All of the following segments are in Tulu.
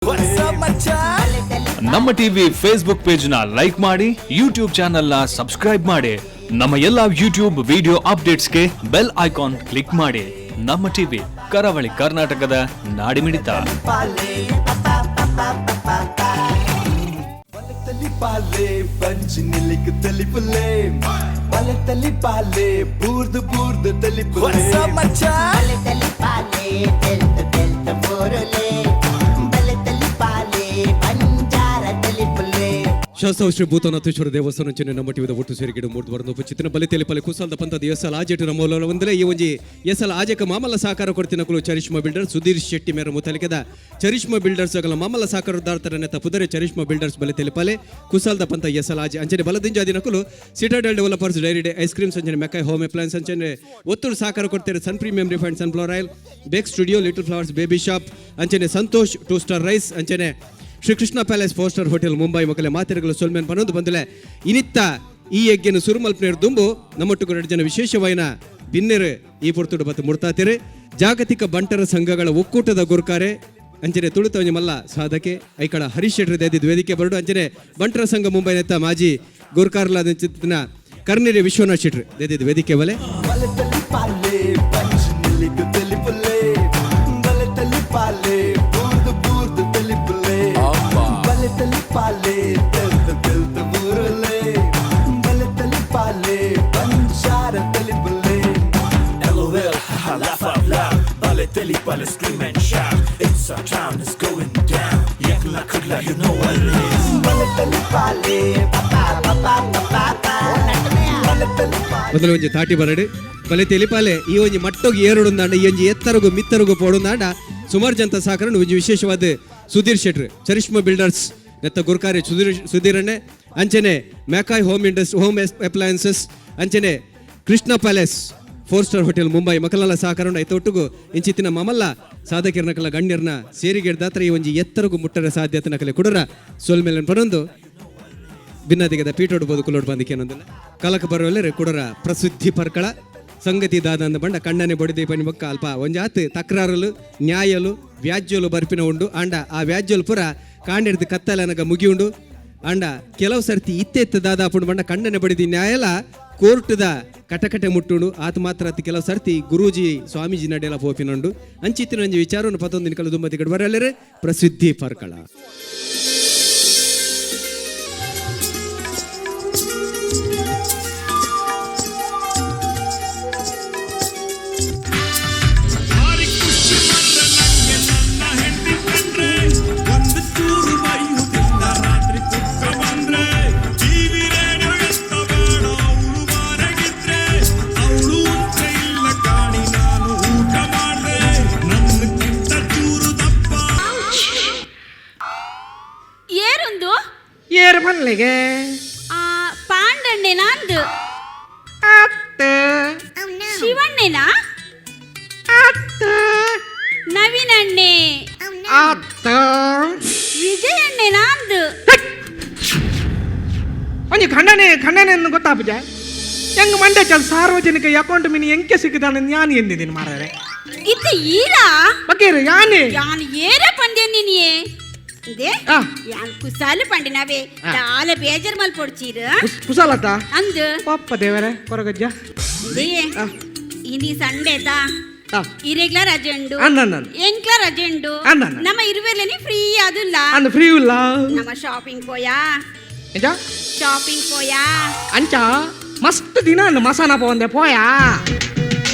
What's up, ಮಚ್ಚಾ? ನಮ್ಮ ಟಿವಿ ಫೇಸ್ಬುಕ್ ಪೇಜ್ ನ ಲೈಕ್ ಮಾಡಿ, ಯೂಟ್ಯೂಬ್ ಚಾನೆಲ್ ನ ಸಬ್ಸ್ಕ್ರೈಬ್ ಮಾಡಿ. ನಮ್ಮ ಎಲ್ಲಾ ಯೂಟ್ಯೂಬ್ ವಿಡಿಯೋ ಅಪ್ಡೇಟ್ಸ್ಗೆ ಬೆಲ್ ಐಕಾನ್ ಕ್ಲಿಕ್ ಮಾಡಿ. ನಮ್ಮ ಟಿವಿ, ಕರಾವಳಿ ಕರ್ನಾಟಕದ ನಾಡಿಮಿಡಿತ. ಬಲತಲಿ ಪಾಲೆ ಪಂಚ್ ನಿಲಿಕ್ ತಲಿಪುಲೆ, ಬಲತಲಿ ಪಾಲೆ ಬೂರ್ದು ಬೂರ್ದು ತಲಿಪುಲೆ. What's up, ಮಚ್ಚಾ? ಬಲೆ ಪಾಲೆ ತೆಲ್ತ ತೆಲ್ತ ಬೋರಲೆ, ಬಲೆ ತಲಿ ಪಾಲೆ ಬಂಜಾರ ತಲಿಪುಲೆ. ಶಾಸ್ತಾವ್ ಶ್ರೀ ಭೂತನಾಥೇಶ್ವರ ದೇವಸ್ಥಾನ ಅಂಚನೆ ನಮ್ಮ ಟಿವಿದ ಒಟ್ಟು ಸೇರಿಗಿಡ ಮೂರ್ದು ಬರಂದು ಚಿತ್ರ ಬಲಿ ತೆಲಿಪಲೆ ಕುಸಲ್ದ ಪಂತದ ಎಸಲ್ ಆಜೆಟ್ ನಮ್ಮ ಒಂದಲೇ ಈ ಒಂಜಿ ಎಸಲ್ ಆಜಕ ಮಾಮಲ್ಲ ಸಹಕಾರ ಕೊಡ್ತಿನ ಕುಲು ಚರಿಷ್ಮಾ ಬಿಲ್ಡರ್ ಸುಧೀರ್ ಶೆಟ್ಟಿ ಮೇರ ಮುತಲಿಕದ ಚರಿಷ್ಮಾ ಬಿಲ್ಡರ್ಸ್ ಅಗಲ ಮಾಮಲ್ಲ ಸಹಕಾರ ನೆತ್ತ ಪುದರೆ ಚರಿಷ್ಮಾ ಬಿಲ್ಡರ್ಸ್ ಬಲೆ ತೆಲಿಪಲೆ ಕುಸಲ್ದ ಪಂತ ಎಸಲ್ ಆಜೆ ಅಂಚನೆ ಬಲದಿಂಜಾದಿನ ಕುಲು Citadel Developers, Dairy Day ice creams ಅಂಚನೆ ಮೆಕಾಯ್ ಹೋಮ್ ಅಪ್ಲಯನ್ಸ್ ಅಂಚನೆ ಒತ್ತೂರು ಸಹಕಾರ ಕೊಡ್ತಾರೆ Sun Premium refined sunflower oil, Bake Studio, Little Flowers Baby Shop ಅಂಚನೆ ಸಂತೋಷ್ ಟೂ ಸ್ಟಾರ್ ರೈಸ್ ಅಂಚನೆ Srikrishna Palace four star hotel Mumbai ಮಕ್ಕಳ ಮಾತೆರೆಗಳು ಸೊಲ್ಮೆನ್ ಪನೊಂದು ಬಂದಲೆ. ಇನಿತ್ತ ಈ ಯಜ್ಞನ ಸುರುಮಲ್ಪನೇರು ದುಂಬು ನಮ್ಮೊಟ್ಟಿಗೆ ಎರಡು ಜನ ವಿಶೇಷವಾಯಿನ ಬಿನ್ನೆರು ಈ ಪೊರ್ತುಡು ಬತ್ತು ಮುಡ್ತಾತಿರು. ಜಾಗತಿಕ ಬಂಟರ ಸಂಘಗಳ ಒಕ್ಕೂಟದ ಗುರುಕಾರೆ ಅಂಚನೆ ತುಳುತವನಿ ಮಲ್ಲ ಸಾಧಕೆ ಐಕಳ ಹರೀಶ್ ಶೆಟ್ಟರ್ ದೇದಿದ್ದು ವೇದಿಕೆ ಬರಡು. ಅಂಚನೆ ಬಂಟರ ಸಂಘ ಮುಂಬೈ ನೆತ್ತ ಮಾಜಿ ಗುರುಕಾರ್ಲಾದ ಚಿತ್ತಿನ ಕರ್ನಿರಿ ವಿಶ್ವನಾಥ್ ಶೆಟ್ಟರ್ ದೇದಿದ್ದು ವೇದಿಕೆ ಬಲೆ. ಬಲತಲಿ ಪಾಲೆ ಪಂಚ್ ನಿಲಿಕ್ ತಲಿಪುಲೆ, ಬಲತಲಿ ಪಾಲೆ ಬೂರ್ದು ಬೂರ್ದು ತಲಿಪುಲೆ, ಬಲತಲಿ ಪಾಲೆ ತೆಲ್ತ ತೆಲ್ತ ಬೂರುಲೆ, ಬಲತಲಿ ಪಾಲೆ ಬಂಜಾರ ತಲಿಪುಲೆ. LOL, haha, laugh out loud. Balotelli, bale, scream and shout. It's our town, it's going down. Yakla kudla, you know what it is. ಬಲತಲಿ ಪಾಲೆ ಪಾ ಪಾ ಪಾ ಪಾ ಪಾ, ಬಲತಲಿ ಪಾಲೆ. ಮೊದಲು ಒಂಜಿ ತಾಟಿ ಬರಡು. ಬಲೆ ತೆಲಿಪಾಲೆ ಈ ಒಂಜಿ ಮಟ್ಟೋಗಿ ಏರುಡುಂದಾಂಡ, ಈ ಒಂಜಿ ಎತ್ತರಗು ಮಿತ್ತರಗು ಪೋಡುಂದಾಂಡ ಸುಮಾರು ಜನತ ಸಹಕಾರ. ಒಂಜಿ ವಿಶೇಷವಾದ ಸುಧೀರ್ ಶೆಟ್ರ್ ಚರಿಷ್ಮಾ ಬಿಲ್ಡರ್ಸ್ ನೆತ್ತ ಗುರ್ಕಾರಿ ಸುಧೀರ್ ಸುಧೀರಣ್ಣೆ ಅಂಚನೆ ಮ್ಯಾಕಾಯ್ ಹೋಮ್ ಇಂಡಸ್ ಹೋಮ್ ಅಪ್ಲಯನ್ಸಸ್ ಅಂಚನೆ Krishna Palace four star hotel Mumbai ಮಕ್ಕಳೆಲ್ಲ ಸಹಕಾರ ಐತ ಒಟ್ಟುಗು ಇಂಚಿತ್ತಿನ ಮಮಲ್ಲ ಸಾಧಕಿರ್ನಕಲ ಗಣ್ಯರ್ನ ಸೇರಿಗೆಡ್ದಾತ್ರ ಈ ಒಂಜಿ ಎತ್ತರಗು ಮುಟ್ಟರ ಸಾಧ್ಯತೆ ನಕಲೆ ಕುಡರ ಸೋಲ್ಮೇಲೆ ಪನೊಂದು ಭಿನ್ನದಿಗದ ಪೀಠೋಡ್ಬೋದು ಕುಲೋಡ್ ಬಂದಿಕ್ಕೇನೊಂದಿಲ್ಲ ಕಲಕ ಬರೋಲ್ಲರೆ ಕುಡರ ಪ್ರಸಿದ್ಧಿ ಪರ್ಕಳ ಸಂಗತಿ ದಾದಂದ ಬಂಡ ಕಣ್ಣನೆ ಬಡಿದೆ ಪನಿ ಬೊಕ್ಕ ಅಲ್ಪ ಒಂಜಾತ್ ತಕ್ರಾರಲು ನ್ಯಾಯಲು ವ್ಯಾಜ್ಯಲು ಬರ್ಪಿನ ಉಂಡು. ಆಂಡ ಆ ವ್ಯಾಜ್ಯಲು ಪುರ ಕಾಂಡೆಡ್ದು ಕತ್ತಲನಗ ಮುಗಿಯುಂಡು. ಆಂಡ ಕೆಲವು ಸರ್ತಿ ಇತ್ತೆ ಇತ್ತ ದಾದ ಪುಂಡು ಬಂಡ ಕಣ್ಣನೆ ಬಡಿದಿ ನ್ಯಾಯಲ ಕೋರ್ಟದ ಕಟಕಟೆ ಮುಟ್ಟುಂಡು. ಆತ ಮಾತ್ರ ಅತಿ ಕೆಲವು ಸರ್ತಿ ಗುರೂಜಿ ಸ್ವಾಮೀಜಿ ನಡೆಯಲ ಪೋಪಿನುಂಡು. ಅಂಚಿತ್ತಿನ ಒಂಜಿ ವಿಚಾರವನ್ನು ಪತ್ತೊಂದು ಕಲ ದುಮ್ಮತಿ ಕಡೆ ಬರಲ್ಲರೆ ಪ್ರಸಿದ್ಧಿ ಪರ್ಕಳ. ಭಾರಿ ಖುಷಿ ಮಾತ್ರ ನಂಗೆ ನನ್ನ ಹೆಂಡತಿ ಕಂಡ್ರೆ. ಒಂದು ಚೂರು ಬೈಯುವುದಿಲ್ಲ ರಾತ್ರಿ ಪುಕ್ಕ ಬಂದ್ರೆ. ಟಿವಿ ರೇಡಿಯೋ ಎತ್ತ ಬೇಡ ಅವಳು ಮನೆಗಿದ್ರೆ. ಅವಳು ಅಂತ ಇಲ್ಲ ಕಾಣಿ ನಾನು ಊಟ ಮಾಡ್ದೆ. ನನ್ನಕ್ಕಿಂತ ಚೂರು ದಪ್ಪ. ಏರೊಂದು ಏರ್ ಪನ್ಲೆಗೆ. ಆ, ಪಾಂಡಣ್ಣೆನಾ ಅಂದು? ಅತ್ತ. ಶಿವಣ್ಣೆನಾ? ಅತ್ತ. ನವೀನಣ್ಣೆ? ಅತ್ತ. ವಿಜಯಣ್ಣೆನಾ ಅಂದು? ಒಂಜಿ ಖಂಡನೆ ಖಂಡನೆ എന്ന് ಗೊತ್ತಾಪುಜ ಹೆಂಗ್ ಮಂಡೆ ಚಲ್ ಸಾರ್ವಜನಿಕ ಅಕೌಂಟ್ ಮಿನಿ ಎಂಕೆ ಸಿಕ್ಕದಾನೆ ನಾನು ಎಂದಿದ್ದೀನಿ ಮಾರಾರೆ. ಇತ್ತ ಈರಾ? ಬಕೇರು ಯಾನೆ. ಯಾನ್ ಏರ ಪಂದೆ ನೀನಿಯೇ ಇಂದೆ. ಆ. ಯಾನ್ ಕುಸಾಲು ಪಂಡಿನವೇ. ಆ. ದಾಲ ಬೇಜಾರ್ ಮಲ್ ಪೊಡ್ಚೀರು. ಕುಸಾಲತ್ತ? ಅಂದು. ಪಪ್ಪ ದೇವರೇ ಕೊರಗಜ್ಜ. ಇಂದೆಯೇ. ಆ. ಇಂದಿ ಸಂಡೇತಾ? ಆ. ಇರೆಗ್ಲ ರಜೆ ಉಂಡು. ಅಂದ ಅಂದ ಅಂದ. ಎಂಕ್ಲ ರಜೆ ಉಂಡು. ಅಂದ ಅಂದ. ನಮ್ಮ ಇರುವೆರ್ಲೇನಿ ಫ್ರೀ ಅದುಲ್ಲ. ಅಂದ ಫ್ರೀ ಇಲ್ಲ. ನಮ್ಮ ಶಾಪಿಂಗ್ ಪೋಯಾ? ಎಂಜ? ಶಾಪಿಂಗ್ ಪೋಯಾ? ಅಂಚ ಮಸ್ತ್ ದಿನ ಅಂದ ಮಸಾನ ಪೋಂದೆ ಪೋಯಾ.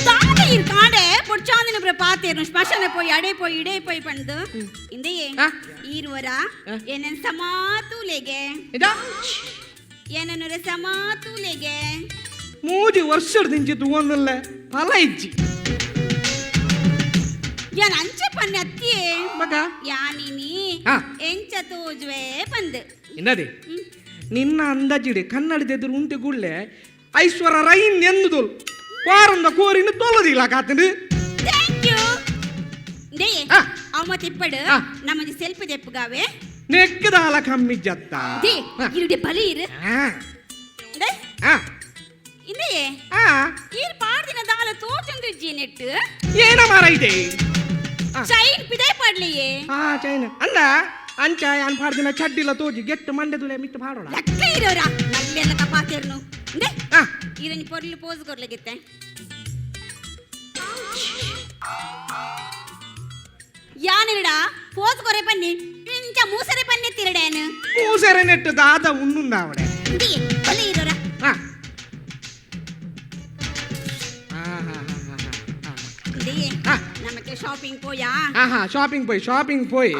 ತಾನೆ ಇರ್ ಕಾಡೆ ಪೊಡ್ಚಾಂದಿನ ಬ್ರ ಪಾತೇರು ಸ್ಮಶಾನ ಪೋಯಿ ಅಡೆ ಪೋಯಿ ಇಡೆ ಪೋಯಿ ಪಂದು. ಇಂದೆಯೇ. ಆ. ಈರುವರ ಆ. ಏನನ್ ಸಮಾತುಲೆಗೆ. ಎಂಜ? ಏನನ್ನರ ಸಮಾತುಲೆಗೆ. ಮೂಜಿ ವರ್ಷದ ದಿಂಚಿ ತೂವೊಂದುಲ್ಲೆ ಫಲ ಇಜ್ಜಿ. ಯಾನ್ ಅಂಚೆ ಪನ್ನೆ ಅತ್ತಿಯೇ. ಮಗ. ಯಾನಿನಿ ಆ. ಎಂಚ ತೋಜುವೆ ಪಂದು. ಇನ್ನದೆ ನಿನ್ನ ಅಂದಾಜಿಡೆ ಕನ್ನಡದ ಎದುರು ಉಂಟೆ ಗುಳ್ಳೆ ಐಶ್ವರ್ಯ ರೈನ್ ಎಂದು ತೋಲು ವಾರಂದ ಕೋರಿನ ತೋಲದಿಲ್ಲ ಕಾತಂದು. Thank you ಇಂದೆಯೇ. ಆ. ಅವ ಮತ್ತೆ ಇಪ್ಪಡು. ಆ. ನಮ್ಮದು ಸೆಲ್ಫಿ ದೆಪ್ಪುಗಾವೆ. ನೆಕ್ಕದಾಲ ಕಮ್ಮಿ ಜತ್ತ. They ಇರುಡೆ ಬಲಿ ಇರು. They ಇಂದೆಯೇ. ಈರ್ ಪಾಡ್ದಿನ ದಾಲ ತೋಚೊಂದು ಇಜ್ಜಿ ನೆಟ್ಟು. ಏನ ಮಾರ ಇದೆ ಚೈನ್ ಪಿದೈ ಪಾಡ್ಲಿಯೇ. ಆ ಚೈನ್ ಅಂದ ಅಂಚ ಯಾನ್ ಪಾಡ್ದಿನ ಚಡ್ಡಿಲ ತೋಜಿ ಗೆಟ್ಟು ಮಂಡೆದುಲೆ ಮಿತ್ತು ಪಾಡೋಣ. ಲಕ್ಕ ಇರೋರ ನಲ್ಲೆಲ್ಲ ಕಪಾತೇರ್ನು ಇಂದೆ. ಆ. ಇದನ್ನ ಪೊರ್ಲು ಪೋಸ್ ಕೊರ್ಲಿಗಿತ್ತೆ. ಯಾನಿಡ ಪೋಸ್ ಕೊರೆ ಪನ್ನಿ ಇಂಚ ಮೂಸರೆ ಪನ್ನಿ ತಿರಡೇನು. ಮೂಸೆರೆ ನೆಟ್ಟು ದಾದ ಉಣ್ಣುಂದ ಅವಡೆ. ಇಂದಿಯೇ ಬಲೆ ಇರೋರ. ಆ. ಆ, ಹಾ, ಹಾ, ಹಾ, ಹಾ. ಇಂದಿಯೇ. ಆ. ನಮಗೆ ಶಾಪಿಂಗ್ ಪೋಯಾ? ಆಹಾ, ಶಾಪಿಂಗ್ ಪೋಯ್, ಶಾಪಿಂಗ್ ಪೋಯ್,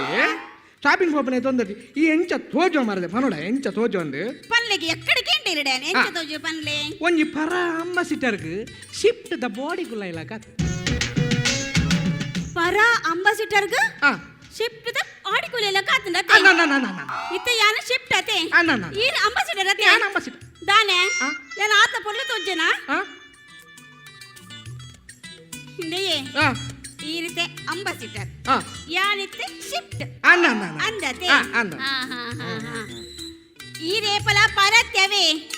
ಶಾಪಿಂಗ್ ಪೋಪನೆ ತೊಂದರೆ ಈ ಎಂಚ ತೋಜೋ ಮಾರದೆ ಪನೋಡ ಎಂಚ ತೋಜೋ ಅಂದು. ಪನ್ಲೆಗೆ ಎಕ್ಕಡೆ ಕೇಂಡ ಇರಡೇನು ಎಂಚ ತೋಜು ಪನ್ಲೆ. ಒಂಜಿ ಪರ ಅಂಬಾಸಿಟರ್ಗ್ ಶಿಫ್ಟ್ the body ಗುಲ್ಲ ಇಲಾಕ. ಪರ ಅಂಬಾಸಿಟರ್ಗ್ ಆ. Shift the ಆಡಿಕುಲೆಲ್ಲ ಕಾತಂಡ. ಆ, ನಾ, ನಾ, ನಾ, ನಾ, ನಾ. ಇತ್ತ ಯಾನ ಶಿಫ್ಟ್ ಅತೆ? ಆ, ನಾ, ನಾ. ಈರ್ ಅಂಬಾಸಿಡರ್ ಅತೆ? ಯಾನ್ ಅಂಬಾಸಿಡರ್. ದಾನೆ. ಆ. ಯಾನ ಆತ ಪೊರ್ಲು ತೋಜೆನಾ? ಆ? ಹಿಂದೆಯೇ. ಆ, ಈ ರೀತಿ ಅಂಬಾಸಿಡರ್. ಆ. ಯಾನಿತ್ತೆ ಶಿಫ್ಟ್. ಆ, ನಾ, ನಾ, ನಾ. ಅಂದತೆ. ಆ, ಅಂದ. ಹಾ, ಹಾ, ಹಾ, ಹಾ. ಈ ರೇಪಲ ಪರತ್ಯವೇ.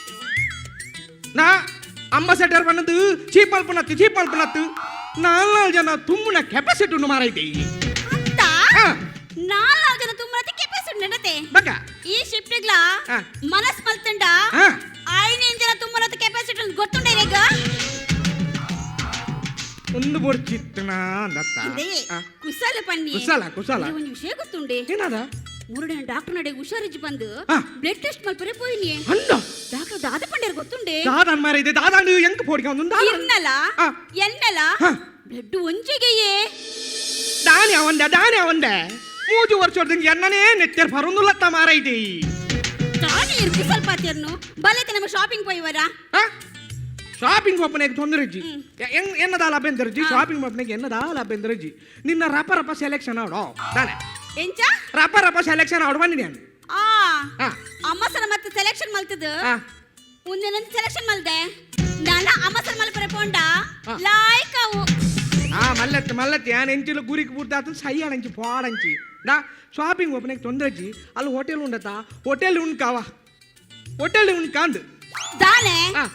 ನಾ ಅಂಬಾಸಿಡರ್ ಬಂದದ್ದು ಚೀಪ್ ಅಲ್ಪನತ್ತು, ಚೀಪ್ ಅಲ್ಪನತ್ತು ನಾಲ್ಕು ಜನ ತುಂಬುನ ಕೆಪಾಸಿಟಿ ಉಂಡು ಮಾರೈತಿ. ಅಂತ. ಆ. ನಾಲ್ಕು ಜನ ತುಂಬಾ ಕೆಪಾಸಿಟಿ ನಡತೆ. ಬಕ. ಈ ಶಿಫ್ಟ್ಗ್ಲ ಆ. ಮನಸ್ ಮಲ್ತಂಡ ಆ. ಐನೇನ್ ಜನ ತುಂಬಾ ಕೆಪಾಸಿಟಿ ಗೊತ್ತುಂಡ ಈಗ. ಒಂದು ಬೊಡ್ಚಿತ್ತನ ಅಂದತ್ತ. ಹಿಂದೆಯೇ. ಆ. ಕುಸಲ ಪನ್ನಿ. ಕುಸಲ, ಕುಸಲ. ಒಂದು ವಿಷಯ ಗೊತ್ತುಂಡೆ? ಏನದ? ಮುರುಡನ ಡಾಕ್ಟರ್ ನಡೆ ಹುಷಾರಿಜ್ಜಿ ಬಂದು ಆ. ಬ್ಲಡ್ ಟೆಸ್ಟ್ ಮಲ್ಪರೆ ಪೋಯಿನಿ. ಅಂದ. ಡಾಕ್ಟರ್ ದಾದ ಪಂಡೇರ್ ಗೊತ್ತುಂಡೆ? ದಾದನ್ ಮಾರೈತೆ, ದಾದಾಂಡು ಎಂಕ್ ಪೋಡಿಗೆ ಒಂದು ದಾದ. ಇರ್ನಲ. ಆ. ಎನ್ನಲ. ಹಾ. ಬ್ಲಡ್ ಒಂಜಿಗೆಯೇ. ದಾನಿ ಅವಂದೆ, ದಾನಿ ಅವಂದೆ, ಮೂಜು ವರ್ಷ ಎನ್ನನೇ ನೆತ್ತೆರ್ ಬರೊಂದುಲ್ಲತ್ತ ಮಾರೈತಿ. ತಾನೇ ಇರ್ ಕುಸಲ್ ಪಾತಿಯರ್ನು ಬಲೈತೆ, ನಮ್ಮ ಶಾಪಿಂಗ್ ಪೋಯಿವರ. ಶಾಪಿಂಗ್ ಒಪ್ಪನೆಗೆ ತೊಂದರೆ ಇಜ್ಜಿ. ಎನ್ನದಾಲ ಅಭ್ಯಂತರಜ್ಜಿ, ಶಾಪಿಂಗ್ ಒಪ್ಪನೆಗೆ ಎನ್ನದಾಲ ಅಭ್ಯಂತರಜ್ಜಿ, ನಿನ್ನ ರಪ ರಪ ಸೆಲೆಕ್ಷನ್ ಆಡೋ ತಾನೆ. ಎಂಚ? ರಪ ರಪ ಸೆಲೆಕ್ಷನ್ ಆಡು ಬಂದಿದ್ದೇನೆ. ಆ. ಆ. ಅಮ್ಮಸನ ಮತ್ತೆ ಸೆಲೆಕ್ಷನ್ ಮಲ್ತದ. ಆ. ಮುಂದೆ ಸೆಲೆಕ್ಷನ್ ಮಲ್ದೆ ನಾನ ಅಮ್ಮಸನ ಮಲ್ಪರೆ ಪೋಂಡ. ಆ. ಲಾಯ್ಕ್ ಅವು. ಆ ಮಲ್ಲತ್ತು ಮಲ್ಲತ್ತು ಯಾನ್ ಎಂಚಿಲು ಗುರಿಗೆ ಪೂರ್ತಿ ಸೈ ಅಣಂಚಿ ಪಾಡಂಚಿ ನಾ ಶಾಪಿಂಗ್ ಒಪ್ಪನೆಗೆ ತೊಂದರೆ ಅಜ್ಜಿ. ಅಲ್ಲಿ ಹೋಟೆಲ್ ಉಂಡತಾ, ಹೋಟೆಲ್ ಉಣ್ಕಾವ, ಹೋಟೆಲ್ ಉಣ್ಕಾಂದು. ದಾನೆ. ಆ.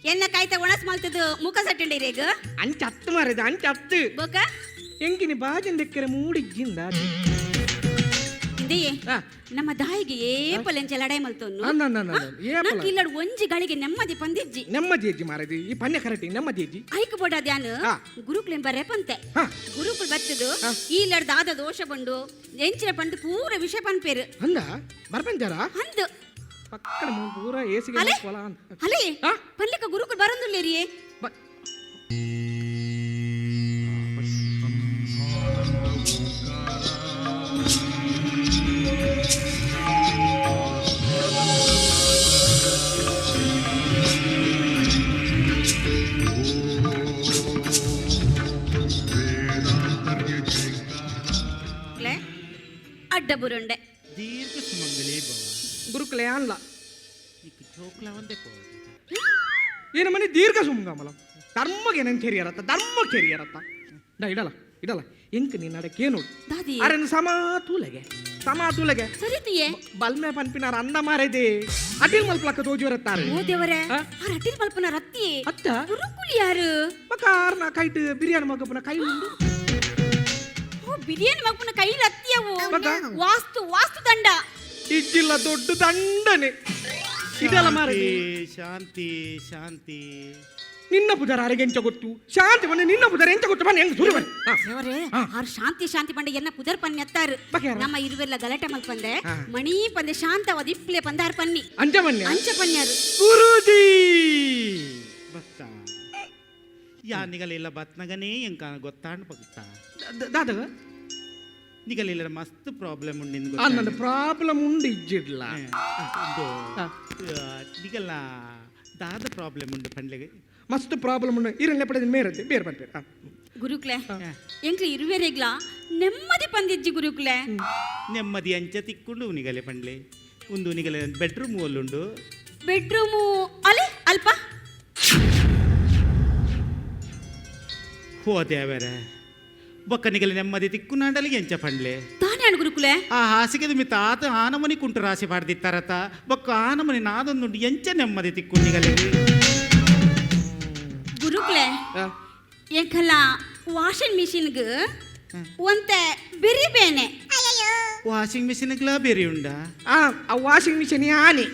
ಎನ್ನ ಕಾಯ್ತ ಒಣಸ್ ಮಲ್ತದ ಮುಖ ಸಟ್ಟಂಡಿರೇಗ. ಅಂಚ ಹತ್ತು ಮಾರಿದ, ಅಂಚ ಹತ್ತು. ಬೊಕ? ಎಂಕಿನಿ ಬಾಜಿನ ದೆಕ್ಕರೆ ಮೂಡಿಜ್ಜಿಂದ. ಇಂದೆಯೇ. ಆ. ನಮ್ಮ ದಾಯಿಗೆ ಏಪಲೆಂಚ ಲಡಾಯಿ ಮಲ್ತೊನ್ನು. ಅಂದ, ಅಂದ, ಅಂದ, ಅಂದ. ಏಪಲ. ನಂಗೆ ಇಲ್ಲಡ್ ಒಂಜಿ ಗಳಿಗೆ ನೆಮ್ಮದಿ ಪಂದಿಜ್ಜಿ. ನೆಮ್ಮದಿ ಅಜ್ಜಿ ಮಾರದಿ, ಈ ಪನ್ಯ ಕರೆಕ್ಟ್ ನೆಮ್ಮದಿ ಅಜ್ಜಿ. ಐಕ್ ಬೋಡ ಧ್ಯಾನ. ಆ. ಗುರುಕುಲೆಂ ಬರೆ ಪಂತೆ. ಹಾ. ಗುರುಕುಲ್ ಬತ್ತದು. ಆ. ಈ ಲಡ್ದಾದ ದೋಷ ಬಂಡು ಎಂಚಿನ ಪಂಡು ಪೂರ ವಿಷಯ ಪನ್ಪೇರು. ಅಂದ ಬರ್ಪಂಚಾರ. ಅಂದು. ಪಕ್ಕದ ಪೂರ ಏಸಿಗೆ ಅಲೆ. ಹೊಲ ಅಂತ. ಅಲೆ. ಆ? ಪಲ್ಲಿಕ ಗುರುಕುಲ್ ಬರಂದುಲ್ಲೇರಿಯೇ. ಅಡ್ಡ ಬುರುಂಡೆ. ದೀರ್ಘ ಸುಮಂಗಲಿ ಭವ. ಗುರುಕುಲೆ ಅಲ್ಲ. నీకు జోకులా వందే పో. ಏನು ಮನೆ ದೀರ್ಘ ಸುಮಂಗಮಲ ಧರ್ಮಗೆ ನೆನ್ ಕೆರಿಯರತ್ತ, ಧರ್ಮ ಕೆರಿಯರತ್ತ ಡಾ ಇಡಲ್ಲ ಇಡಲ್ಲ ಎಂಕ್ ನಿನ್ನ ಅಡಕ್ಕೆ ನೋಡು. ದಾದಿ. ಅರೆ ಸಮ ತೂಲೆಗೆ, ಸಮ ತೂಲೆಗೆ. ಸರಿತಿಯೇ. ಬಲ್ಮೆ ಪನ್ಪಿನಾರ ಅಂದ ಮಾರೈದೆ, ಅಟಿಲ್ ಮಲ್ಪ್ಲಕ್ಕ ತೋಜುವರತ್ತಾರೆ. ಓ ದೇವರೇ. ಆ? ಆ ರಟ್ಟಿಲ್ ಮಲ್ಪನ ರತ್ತಿ. ಅತ್ತ. ಗುರುಕುಲ್ ಯಾರು? ಮಕಾರ್ನ ಕೈಟ್ ಬಿರಿಯಾನಿ ಮಗಪ್ಪನ ಕೈ ಉಂಡು. ಓ, ಬಿರಿಯಾನಿ ಮಗ್ಪನ ಕೈ ರತ್ತಿಯವು. ಮಗ? ವಾಸ್ತು ವಾಸ್ತು ದಂಡ. ಇಜ್ಜಿಲ್ಲ, ದೊಡ್ಡ ದಂಡನೆ ಇದೆಲ್ಲ ಮಾರೈದೆ. ಶಾಂತಿ ಶಾಂತಿ. ನಿನ್ನ ಪುಜಾರ ಅರೆಗೆ ಎಂಚ ಗೊತ್ತು ಶಾಂತಿ ಬನ್ನಿ, ನಿನ್ನ ಪುಜಾರ ಎಂಚ ಗೊತ್ತು ಬನ್ನಿ, ಹೆಂಗ್ ಸುರು ಬನ್ನಿ. ಹಾ. ದೇವರೇ. ಆ. ಆರು ಶಾಂತಿ ಶಾಂತಿ ಪಂಡ ಎನ್ನ ಪುದರ್ ಪನ್ನಿ ಅತ್ತಾರು. ಬಗೆಹರ. ನಮ್ಮ ಇರುವೆಲ್ಲ ಗಲಾಟೆ ಮಲ್ಪಂದೆ. ಆ. ಮಣಿ ಪಂದೆ ಶಾಂತವಾದ ಇಪ್ಲೆ ಪಂದ ಆರ್ ಪನ್ನಿ. ಅಂಚ ಬನ್ನಿ. ಅಂಚ ಪನ್ಯಾರು. ಗುರುಜಿ. ಬತ್ತಾ ಯಾ ನಿಗಲಿಲ್ಲ ಬತ್ನಗನೇ ಎಂಕ ಗೊತ್ತಾಂಡ್ ಪಗುತ್ತಾ. ದಾದ? ನಿಗಲಿಲ್ಲ ಮಸ್ತ್ ಪ್ರಾಬ್ಲಮ್ ಉಂಡಿಂದ. ನನ್ನ ಪ್ರಾಬ್ಲಮ್ ಉಂಡು ಇಜ್ಜಿಡ್ಲ. ಆ. ನಿಗಲ್ಲ ದಾದ ಪ್ರಾಬ್ಲಮ್ ಉಂಡು ಪಂಡ್ಲೆಗೆ? ಮಸ್ತ್ ಪ್ರಾಬ್ಲಮ್ ಉಂಡು ಇರಲ್ಲ ಪಡೆದ ಮೇರತ್ತೆ ಬೇರೆ ಪನ್ಪೇರು. ಗುರುಕ್ಲೆ, ಎಂಕ್ಲೆ ಇರುವೆರೆಗ್ಲ ನೆಮ್ಮದಿ ಪಂದಿಜ್ಜಿ ಗುರುಕ್ಲೆ. ನೆಮ್ಮದಿ ಅಂಚ ತಿಕ್ಕೊಂಡು ನಿಗಲೆ ಪಂಡ್ಲೆ, ಒಂದು ನಿಗಲೆ ಬೆಡ್ರೂಮ್ ಒಲ್ಲುಂಡು? ಬೆಡ್ರೂಮು ಅಲೆ ಅಲ್ಪ. ಹೋದೆ ಅವರೆ ಬೊಕ್ಕ ನಿಗಲೆ ನೆಮ್ಮದಿ ತಿಕ್ಕು ನಾಂಡಲಿಗೆ ಎಂಚ ಪಂಡ್ಲೆ? ತಾನೇ ಅಣ್ಣ ಗುರುಕುಲೆ. ಆ ಹಾಸಿಗೆದ ಮಿ ತಾತ ಆನಮನಿ ಕುಂಟು ರಾಶಿ ಪಾಡ್ದಿತ್ತಾರತ, ಬೊಕ್ಕ ಆನಮನಿ ನಾದೊಂದುಂಡು, ಎಂಚ ನೆಮ್ಮದಿ ತಿಕ್ಕು ನಿಗಲೆಗೆ? ಗುರುಕ್ಲೆ, ಎಂಕಲ್ಲ ವಾಷಿಂಗ್ ಮಿಷಿನ್ಗ್ ಒಂತೆ ಬಿರಿ ಬೇನೆ. ವಾಷಿಂಗ್ ಮಿಷಿನ್ ಗ್ಲಾ ಬೇರೆ ಉಂಡಾ? ಆ ಆ ವಾಷಿಂಗ್ ಮಿಷಿನ್ ಆನೆ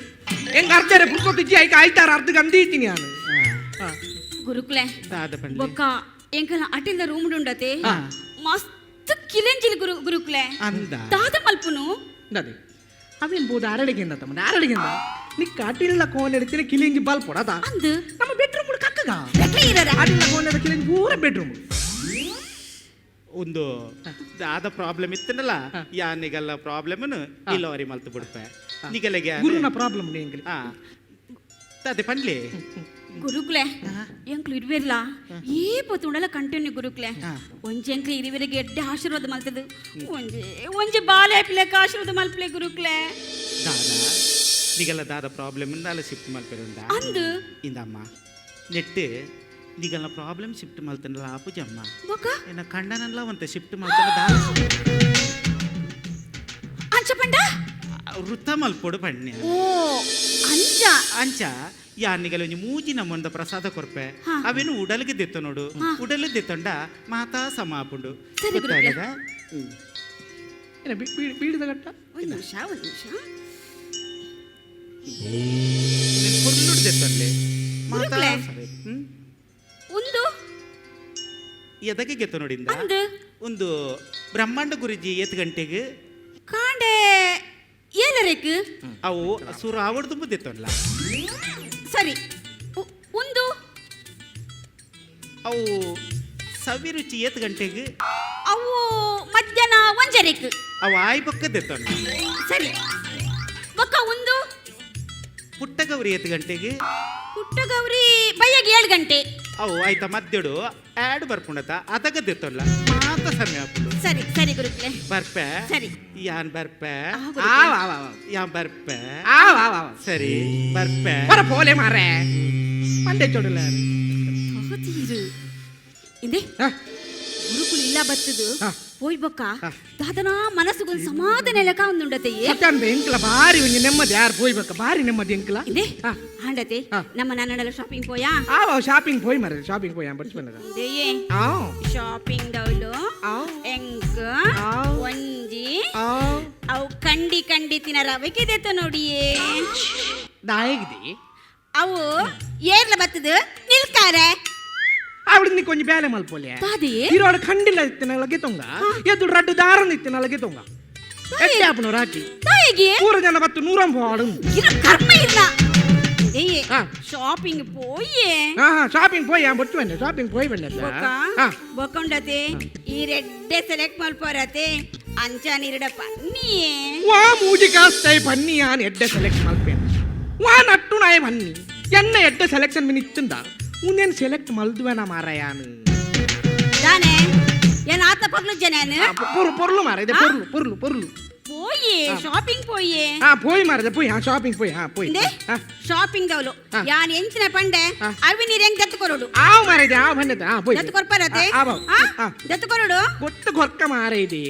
ಹೆಂಗ ಅರ್ಧರೆ ಪುರ್ಕೊತ್ತಿಜ್ಜಿ ಐಕ ಐತಾರ ಅರ್ಧ ಗಂದೀತೀನಿ ನಾನು. ಗುರುಕ್ಲೆ, ದಾದ ಪಂಡ್ಲೆ? ಬೊಕ್ಕ ಎಂಕಲ ಅಟಿಲ್ದ ರೂಮ್ ಉಂಡತೆ, ಮಸ್ತ್ ಕಿಲೆಂಜಿಲ್ ಗುರು ಗುರುಕ್ಲೆ. ಅಂದ? ದಾದ ಮಲ್ಪುನು? ಅದೇ ಅವೇನು ಬೋದು ಅರಳಿಗೆಂದ ತಮ್ಮ ಅರಳಿಗೆಂದ ನಿಕ್ಕ ಅಟಿಲ್ದ ಕೋನ್ ಎಡ್ತೀನಿ ಕಿಲಿಂಜಿ ಬಾಲ್ ಪೊಡದ. ಅಂದು. ನಮ್ಮ ಬೆಡ್ರೂಮ್ ಕಕ್ಕಗ. ಎಕ್ಲೆ ಇರರ. ಅಟಿಲ್ದ ಕೋನ್ ಕಿಲಿಂಜಿ ಪೂರ ಬೆಡ್ರೂಮ್. ಒಂದು ದಾದ ಪ್ರಾಬ್ಲಮ್ ಇತ್ತನಲ್ಲ, ಯಾನಿಗೆಲ್ಲ ಪ್ರಾಬ್ಲಮ್ ಇಲ್ಲವರಿ ಮಲ್ತು ಬಿಡ್ಪೆ ನಿಗಲೆಗೆ. ಗುರುನ ಪ್ರಾಬ್ಲಮ್ ಎಂಗಲಿ. ಹಾ, ಅದೇ ಪಂಡ್ಲಿ. ಗುರುಕ್ಲೆ, ಎಂಕ್ಲು ಇರ್ವಿರ್ಲ ಏ ಪೊತ್ತುಂಡಲ ಕಂಟಿನ್ಯೂ ಗುರುಕ್ಲೆ. ಒಂಜಿ ಎಂಕ್ಲು ಇರುವಿರಿಗೆ ಎಡ್ಡೆ ಆಶೀರ್ವಾದ ಮಲ್ತದು, ಒಂಜಿ ಒಂಜಿ ಬಾಲೆ ಪಿಲೆಕ್ ಆಶೀರ್ವಾದ ಮಲ್ಪಲೆ ಗುರುಕ್ಲೆ. ದಾದ ನಿಗಲ್ಲ ದಾದ ಪ್ರಾಬ್ಲಮ್ ಇಂದಾಲ ಶಿಫ್ಟ್ ಮಲ್ಪೆರುಂಡ? ಅಂದು. ಇಂದಮ್ಮ, ನೆಟ್ ನಿಗಲ್ಲ ಪ್ರಾಬ್ಲಮ್ ಶಿಫ್ಟ್ ಮಲ್ತನಲ್ಲ ಆಪುಜಮ್ಮ. ಬೊಕ್ಕ? ಎನ್ನ ಕಂಡನಲ್ಲ ಒಂತ ಶಿಫ್ಟ್ ಮಲ್ತನ ದಾದ. ಅಂಚ ಪಂಡ? ವೃತ್ತ ಮಲ್ಪೊಡು ಪಣ್ಯ. ಓ, ಅಂಚ. ಅಂಚ ಯಾನಿಗಲ ಒಂಜಿ ಮೂಜಿ ನಮ್ಮೊಂದ ಪ್ರಸಾದ ಕೊರ್ಪೆ. ಅವೇನು ಉಡಲ್ಗೆ ದೆತ್ತ ನೋಡು. ಉಡಲ್ ದೆತ್ತೊಂಡ ಮಾತಾ ಸಮಾಪುಂಡು. ಸರಿ ಗುರುಗಳೇ. ಗೊತ್ತಾಗದ? ಏನ ಬೀಡಿದ ಗಟ್ಟ. ಒಂದು ನಿಮಿಷ, ಒಂದು ನಿಮಿಷ. ಪೊರ್ಲುಡು ದೆತ್ತೊಂಡೆ ಮಾತಾ. ಗುರುಗಳೇ. ಸರಿ. ಒಂದು ಎದಗೆ ಗೆತ್ತ ನೋಡಿಂದ? ಅಂದು. ಒಂದು ಬ್ರಹ್ಮಾಂಡ ಗುರುಜಿ ಏತ್ ಗಂಟೆಗೆ? ಕಾಂಡೆ ಏಳರೇಕ್. ಅವು ಸುರ ಆವಡ್ ತುಂಬ ದೆತ್ತೊಂಡ್ಲ. ಸರಿ, ಒಂದು ಅವು ಸವಿ ರುಚಿ ಏತ್ ಗಂಟೆಗೆ? ಅವು ಮಧ್ಯಾಹ್ನ ಒಂಜರೇಕ್. ಅವು ಆಯ್ ಪಕ್ಕ ದೆತ್ತೊಂಡ್ಲ. ಸರಿ, ಬೊಕ್ಕ ಒಂದು? ಪುಟ್ಟಗೌರಿ ಏತ್ ಗಂಟೆಗೆ? ಪುಟ್ಟಗೌರಿ ಬಯ್ಯಗೆ 7 ಗಂಟೆ. ಅವು ಆಯ್ತಾ ಮಧ್ಯಾಹ್ನ ಆ್ಯಡ್ ಬರ್ಪುಂಡತ ಅದಗ ದೆತ್ತೊಂಡ್ಲ ಮಾತ ಸಮಯ ಆಪುಂಡು. ಸರಿ ಸರಿ ಗುರುಕ್ಲೆ. ಬರ್ಪೆ? ಸರಿ. ಯಾನ್ ಬರ್ಪೆ? ಆ, ಆ ಗುರುಕ್ಲೆ. ವಾ ವಾ ವಾ. ಯಾನ್ ಬರ್ಪೆ? ಆ ವಾ ವಾ ವಾ. ಸರಿ, ಬರ್ಪೆ. ಬರ ಪೋಲೆ ಮಾರೆ ಪಂಡೆ ಚೊಡಲ. ತಗತೀರು. ಇಂದೆ, ಗುರುಕುಲು ಇಲ್ಲ ಬತ್ತದು. ಪೋಯ್ ಬೊಕ್ಕ ದಾದನಾ ಮನಸ್ಸುಗೊಂದು ಸಮಾಧಾನ ಲೆಕ್ಕ ಒಂದುಂಡತೆಯೇ. ಸತ್ಯಂಬೆ ಎಂಕ್ಲ ಬಾರಿ ಒಂಜಿ ನೆಮ್ಮದಿ ಯಾರು ಪೋಯ್ಬೇಕ, ಬಾರಿ ನೆಮ್ಮದಿ ಎಂಕ್ಲ. ಇಂದೆ, ಆಂಡತೆ, ನಮ್ಮ ನನ್ನಡಲ ಶಾಪಿಂಗ್ ಪೋಯಾ? ಆ ಶಾಪಿಂಗ್ ಪೋಯ್ ಮಾರೆ, ಶಾಪಿಂಗ್ ಪೋಯ್ ಬಡ್ಸ್ ಬಂದದ. ಇಂದೆಯೇ, ಆ ಶಾಪಿಂಗ್ ದೌಲು ಎಂಕ್ ಒಂಜಿ ಅವು ಕಂಡಿ ಕಂಡಿ ತಿನ್ನ ರವಿಕೆ ದೇತ ನೋಡಿಯೇ. ದಾಯಗಿದೆ? ಅವು ಏರ್ಲ ಬತ್ತದು ನಿಲ್ಕಾರೆ. ಅವಳು ನೀ ಕೊಂಚ ಬೇಲೆ ಮಲ್ಪೋಲೆ. ದಾದೆಯೇ? ಇರೋಡು ಖಂಡಿಲ್ಲ ಇತ್ತಿನಲಗೆ ತೊಂಗ ಎದ್ದು ರಡ್ಡು ದಾರನ್ ಇತ್ತಿನಲಗೆ ತೊಂಗ ಎಟ್ಟೆ ಆಪುನು ರಾಕಿ. ದಾಯಗೆ? ಪೂರ ಜನ ಬತ್ತು ನೂರಂ ಹೋಡು. ಇರ ಕರ್ಮ ಇಲ್ಲ. ಇಂದೆಯೇ, ಶಾಪಿಂಗ್ ಪೋಯೆ. ಹಾ ಹಾ, ಶಾಪಿಂಗ್ ಪೋಯ್ ಬೊಟ್ಟು ಬಂದೆ, ಶಾಪಿಂಗ್ ಪೋಯ್ ಬಂದೆ. ಬೊಕ್ಕ ಬೊಕ್ಕೊಂಡತೆ ಈ ರೆಡ್ಡೆ ಸೆಲೆಕ್ಟ್ ಮಲ್ಪೋರತೆ, ಅಂಚ ನೀರಿಡ ಪನ್ನಿಯೇ. ವಾ ಮೂಜಿ ಕಾಸ್ತಾಯಿ ಬನ್ನಿ, ಆನ್ ಎಡ್ಡೆ ಸೆಲೆಕ್ಟ್ ಮಲ್ಪೆ ವಾ ನಟ್ಟು ನಾಯ ಬನ್ನಿ ಎನ್ನ ಎಡ್ಡೆ ಸೆಲೆಕ್ಷನ್ ಮಿನ್ ಇತ್ತಂದ ಉಂದೇನು ಸೆಲೆಕ್ಟ್ ಮಲ್ದುವೆನ ಮಾರಾಯಾನು. ದಾನೆ ಏನ್ ಆತ ಪಗ್ಲು ಜನ? ಪೊರ್ಲು ಪೊರ್ಲು ಮಾರ ಇದೆ, ಪೊರ್ಲು ಪೊರ್ಲು ಪೊರ್ಲು. ಪೋಯೆ, ಶಾಪಿಂಗ್ ಪೋಯೆ. ಹಾ, ಪೋಯ್ ಮಾರದೆ, ಪೋಯ್. ಹಾ, ಶಾಪಿಂಗ್ ಪೋಯ್, ಹಾ ಪೋಯ್. ಇಂದೆ, ಶಾಪಿಂಗ್ ದೌಲು ಯಾನ್ ಎಂಚಿನ ಪಂಡೆ, ಅವಿ ನೀರ್ ಹೆಂಗ್ ದತ್ತು ಕೊರಡು. ಆವ್ ಮಾರದೆ, ಆವ್ ಬಂದದ, ಹಾ ಪೋಯ್. ದತ್ತು ಕೊರ್ಪರತೆ? ಆವ್. ಆ ದತ್ತು ಕೊರಡು. ಗೊತ್ತು ಕೊರ್ಕ ಮಾರ ಇದೆ,